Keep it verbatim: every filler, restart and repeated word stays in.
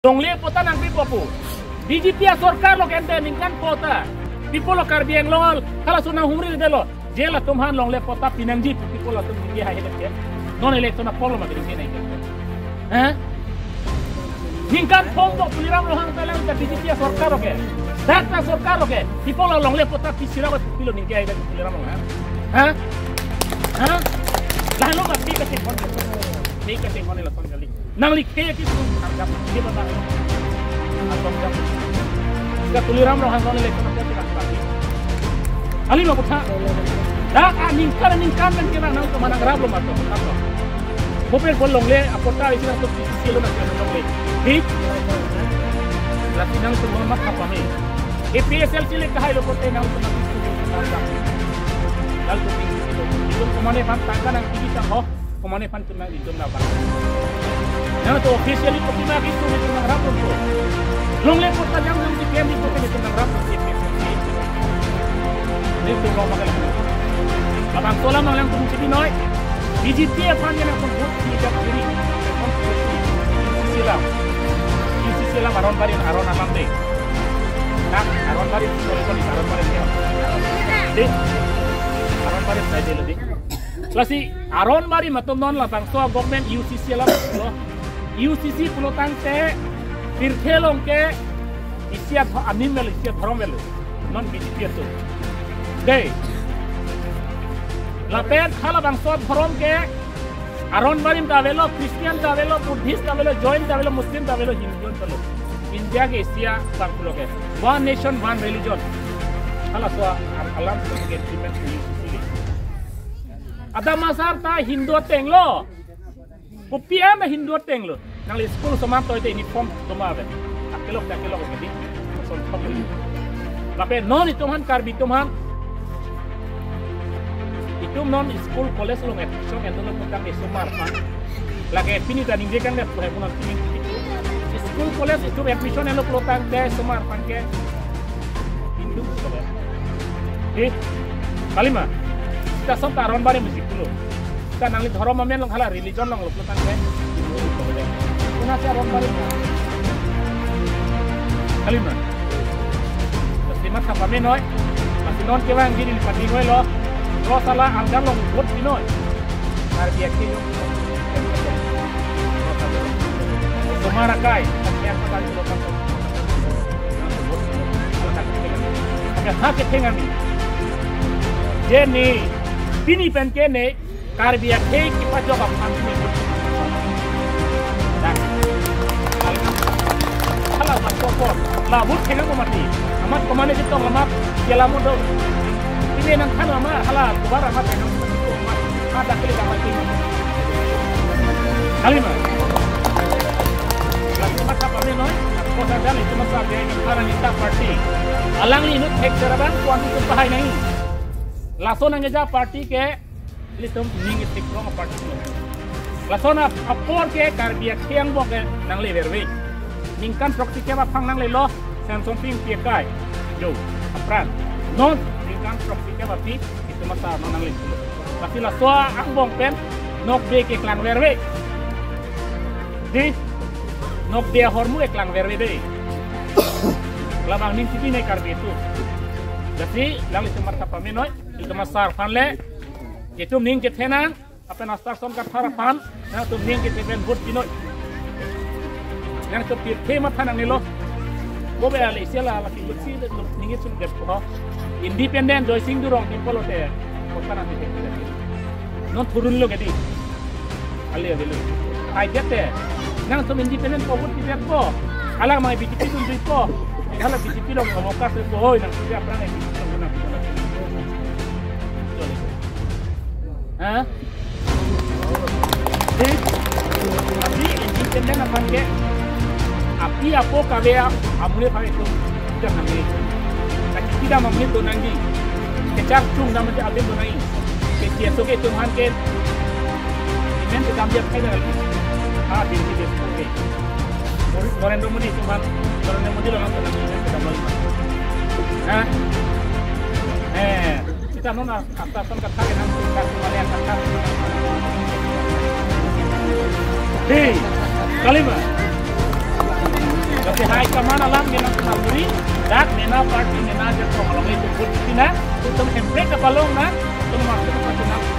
Longle patta nangpipo pu. B J P asorkar lo kente ningkan patta. People lo Karbi Anglong halaso nanghumri delo. Je latum aphan longle patta pinangji pu people latum ningke hai ke. Non election apor lo ma ningke nai ke. Ha? Ningkan phongpo Tuliram Ronghang ta lang ke B J P asorkar lo ke. Dak ta sorkar lo ke. People lo longle patta pi sira ko pilo ningke hai ke Tuliram Ronghang. Ha? Ha? Lahelo ma pi kachinghon. Pi kachinghon lason kali. Nangli ke kisu harga dia bang. Atau jam. Jika Tuliram Ronghang non election apa tidak lagi. Kali ma kutha. Dak aningkan aningkan kan kira nangtum nangraplo ma to. Apa? Kopel pon longle apatta isi nangtum sisi lo nang longle. Di. Lasi nangtum matha pame. A P H L C le kahai lo kote nangtum nang sisi lo nang. Lalu tu sisi lo. Itum komane bang tangka nang tinggi sang ho. Komane aphan tum nang itum na bang. Nangtum officially kopi ma itum itum nangraplo. Longle patta jang jang si P M itum itum nangraplo. Itum lo makan. Labangso alam nangtum si binoi. B J P aphan nangtum vote si jak diri. Sisi alam. Sisi alam Aron Barim, Aron alam de. Nah, Aron Barim, sorry, sorry, Aron Barim ya. Di. Aron Barim saya dulu di. Lasi Aron Barim atum non labangso government U C C alam lo. U C C pulo tangte pirthe along ke isi adho-, anim avelo, isi adhorom avelo. Non B J P atum. Dei. Lapen halabangso adhorom ke Aron Barim ta avelo, Christian ta avelo, Buddhist ta avelo, Jain ta avelo, Muslim ta avelo, Hindu ta avelo. India ke isi abang pulo ke. One nation, one religion. Halaso alam ke implement U C C le. Adam asar ta Hindu ateng lo. Kopi ama Hindu ateng lo. Nangli school osomar toite uniform doma ave. Akelok akelok ave di. Son thok. Lapen non itum aphan Karbi atum aphan. Itum non school college along admission enlo pulo tangte osomar aphan. Lake pini ta ningje kangdet pu hai punon pini. School college itum admission enlo pulo tangte osomar aphan ke Hindu pulo ke. Eh, kali ma. Sita som ta Aron Barim musik pulo. Sita nangli dhorom amen along hala religion along lo pulo tangte. Kuna si Aron Barim. Kali ma. Lasi matha pamenoi. Lasi non kevangji neli pati noi lo. Lo sala arjan along vote pinoi. Karbi akhei lo. Osomar akai. Akhei akai lo. Oke, ha ketheng ami. Je ne, pini pen ke ne, Karbi akhei kepajok aphan ne. Dak. Hala bak sokot. La vote thengam mati. Amat komane chetong amat, jela modo. Pini nangthan amat, hala, dubar amat, nang, amat, ada kali amat ini. Kali ma. Lasi matha pamenoi, kosa jali cuma sabi ini parang kita party. Alangli inut hek seraban kuan itu pahai nai. Laso nangkeja party ke, ilitum ning itik rong party. Laso na apor ke Karbi akhei angbong ke nangleverve. Ningkan throksi kep aphan nanglelo, Samson Ingti akai. Jo, apran. Non, ningkan throksi kep aphi, itum asar non nangli. Lasi laso angbong pen, nokbe keklangverve. Di, nokbe ahormu keklangverve de. Labang ning chipi ne Karbi atum. Lasi, langlitum matha pamenoi, itum asar aphan le, itum ning kethenang, apen asar son kathar aphan, nangtum ning kethe pen vote pinoi. Nangtum pirthe matha nangnelo. Bo be ale isi ala ala ki si le ning sung det ko. Independent Joysing Durong pi pulote. Kota nang pirthe. Non thurun lo ke di. Ale avelo. Ai det te. Nangtum independent ko vote pidet ko. Alang mai B J P dun dui ko. Hala B J P lo ngomong ka se ko hoi nangtum aphrang B J P lo nang. Ha? Di, tapi independent aphan ke, api apo kave a, amule kave itu, jangan ni. Kachiki dam amule donangji. Kechak chung dam aja abin donai. Kechia so ke itum aphan ke, imen ke dam dia kai dah. Ah, di, di, di, oke. Narendra Modi itum aphan, Narendra Modi lo nang tenang, imen ke dam lagi. Ha? Eh, kita nona Kata son kata ke nang tingkat kembali kata. Hei, kali ma. High command alam ke nang kenal duri, dak nena party nena je tong along itu put sina, itum hemprek ke palong na, itum maksud ke nang